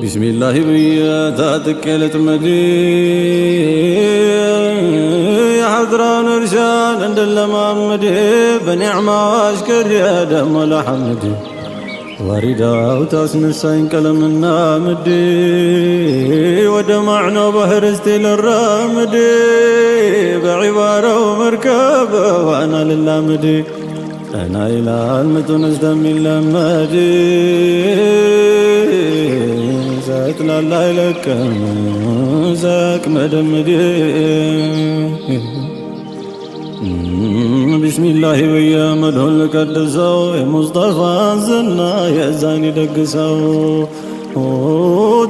ቢስሚላሂ ብዬ ታጥቄ ልጥመድ የሐድራን እርሻን እንድለማመድ በኒዕማው አሽከር ደሞ ለሐምድ ወሪዳው ታስነሳኝ ቀለምና ምድ ወደ ማዕናው ባህር እስቲ ልራምድ በዒባራው መርከብ ዋና ልላምድ ቀና ይላል ምጡን እስከሚለመድ ሳይጥላላ አይለቅም ሳያቅመደምድ ቢስሚላሂ ብዬ መድሁን ልቀድሰው የሙስጠፋን ዝና የዛን ይደግሰው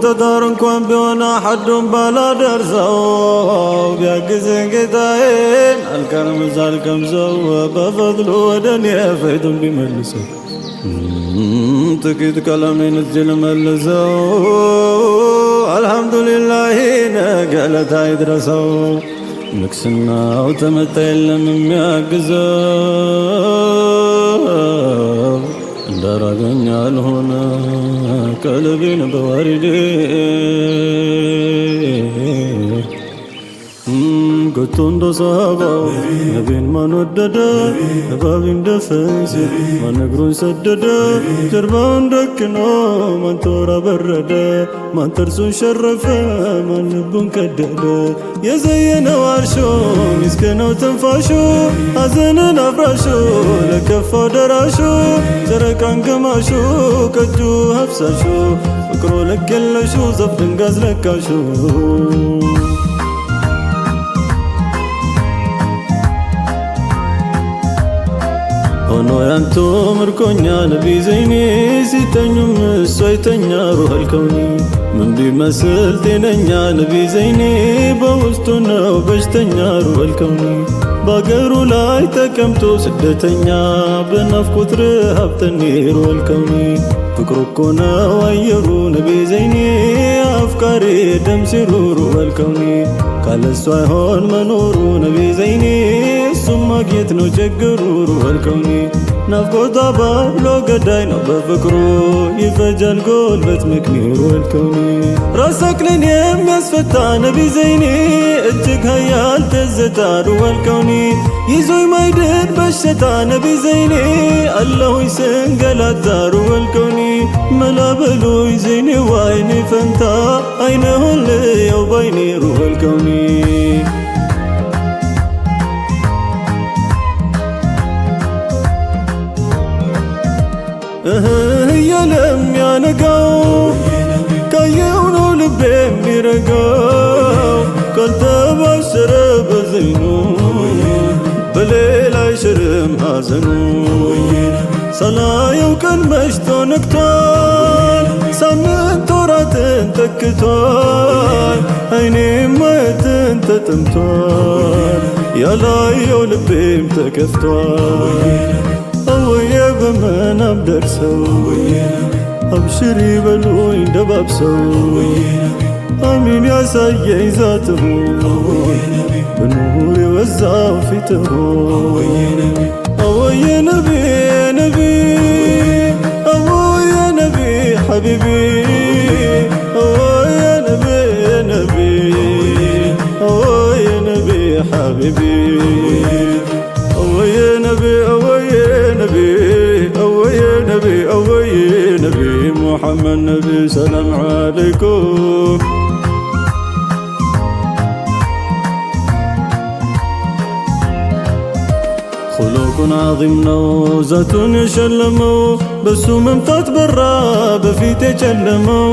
ተዳር እንኳን ቢሆን ሐዱን ባላደርሰው ቢያግዘን ጌታዬን አልቀርም ሳልቀምሰው በፈድሉ ወደ እኔ ፈይዱን ቢመልሰው ጥቂት ቀለሜን እዚህ ልመልሰው አልሐምዱሊላሂ ነገ ለታ ይድረሰው ንግስናው ተመታ የለም የሚያግዘው እንዳራገኝ አልሆነ ቀልቤን በወሪዴ ከቶ እንደ ሰሃባው ነቢን ማን ወደደ? እባብ እንደ ፈንሲ ማን እግሩን ሰደደ? ጀርባውን ደክኖ ማን ጦር አበረደ? ማን ጥርሱን ሸረፈ? ማን ልቡን ቀደደ? የዘየነው አርሾ ምስክነው ትንፋሹ ሐዘንን አፍራሹ ለከፋው ደራሹ ጨረቃን ገማሹ ከእጁ አፍሳሹ ፍቅሩ ልክ የለሹ ዘፍ ድንጋይ አስለቃሹ። ሆኖ ያንቱ ምርኮኛ ነቢ ዘይኔ ሲተኙም እሱ አይተኛ ሩሃል ከውኒ ምን ቢመስል ጤነኛ ነቢ ዘይኔ በውስጡ ነው በሽተኛ ሩሃል ከውኒ በአገሩ ላይ ተቀምጦ ስደተኛ በናፍቆት ረሃብ ጠኔ ሩሃል ከውኒ ፍቅሩ እኮ ነው አየሩ ነቢ ዘይኔ አፍቃሪ ደም ሲሩ ሩሃል ከውኒ ካለሱ አይሆን መኖሩ ነቢ ዘይኔ እሱም ማግኘት ነው ችግሩ ሩሃል ከውኒ ናፍቆት አባብሎ ገዳይ ነው በፍቅሩ ይፈጃል ጉልበት ምክኒ ሩሃል ከውኒ ራስ አቅልን የሚያስፈታ ነቢ ዘይኔ እጅግ ኃያል ትዝታ ሩሃል ከውኒ ይዞኝ ማይድን በሽታ ነቢ ዘይኔ አለሁኝ ስንገላታ ሩሃል ከውኒ መላ በሉኝ ዘይኔ ዋይኔ ፈንታ አይነ ሁልየው ባይኔ ሩሃል ከውኒ። እህ እያለ የሚያነጋው ካየው ነው ልቤ የሚረጋው ካልተባሸረ በዘይኑ በሌላ አይሽርም ሐዘኑ ሳላየው ቀን መሽቶ ነግቷል ሳምንት ወራትን ተክቷል አይኔም ማየትን ተጠምቷል ያላየው ልቤም ተከፍቷል። አወየ በመናም ደርሰው አብሽሪ በሉኝ ደባብሰው አሚን ያሳየኝ ዛትሁ በኑር የበዛው ፊትሁ። አወየ ነቢ ነቢ አወየ ነቢ ሐቢቢ አወየ ነቢ ነቢ አወየ ነቢ ሐቢቢ አወየ ነቢ አወየ ነቢ አወየ ነቢ አወየ ነቢ ሙሐመድ ነቢ ሰላም ዓለይኩም። ኹሉቁን ዓዚም ነው ዛቱን የሸለመው በሱ መምጣት በራ በፊት የጨለመው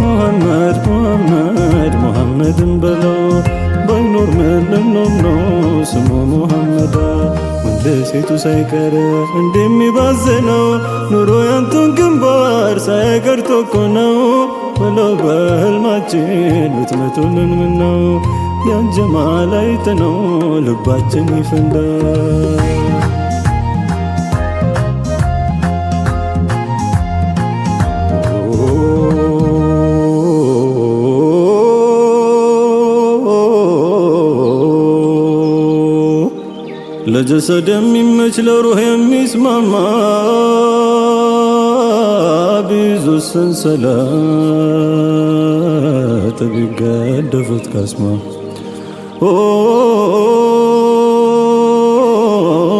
ሙሐመድ ሙሐመድ ሙሐመድን በለው ባይኖር ምን ነው ስሙ ሙሐመዳ ወንድ ሴቱ ሳይቀር እንደሚባዝነው ኑሮ ያንቱን ግንባር ሳይቀር እኮ ነው ብለው በህልማችን ብትመቱልን ምነው ያን ጀማል አይተነው ልባችን ይፈንዳ። ለጀሰድ የሚመች ለሩህ የሚስማማ ቢይዙ ሰንሰለት ቢገደፉት ካስማ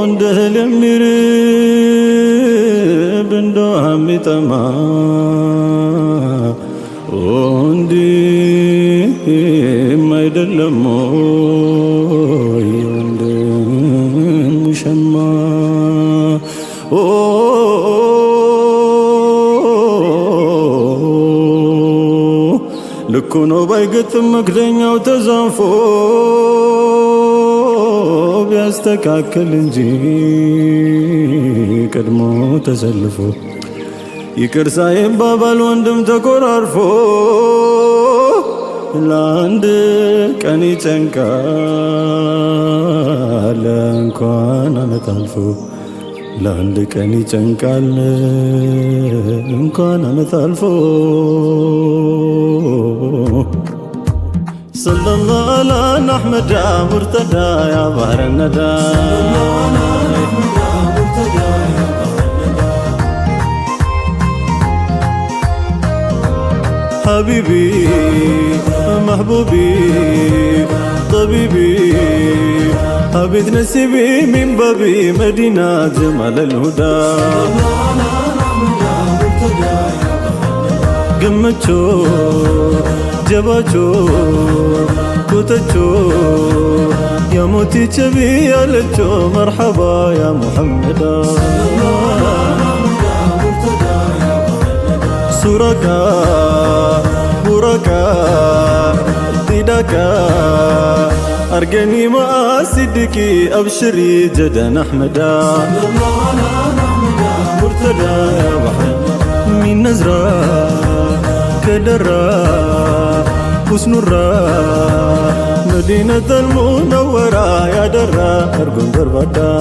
እንደ እህል የሚርብ እንደ ውሃ የሚጠማ እንዲህም አይደለም ወይ ወንድም ሸማ? ልኩ ነው ባይገጥም መክደኛው ተዛንፎ ቢያስተካክል እንጂ ቀድሞ ተሰልፎ ይቅር ሳይባባል ወንድም ተኮራርፎ ለአንድ ቀን ይጨንቃል እንኳን ዓመት አልፎ፣ ለአንድ ቀን ይጨንቃል እንኳን ዓመት አልፎ። صلى الله على أحمد مرتدى يا بحر الندى. حبيبي محبوبي طبيبي حبيت نسيبي من بابي مدينة جمال الهدى. ገመቾ ጀባቾ ኩተቾ يا موتي چبي ያለቾ መርሐባ ያ ሙሐመዳ። ሱረካ ቡረካ ዲዳካ أرقني مع صدقي أبشري جدا أحمدا مرتدى يا بحر من نزرة كدرة حسن الرا مدينة المنورة يا درة أرقم بربدا.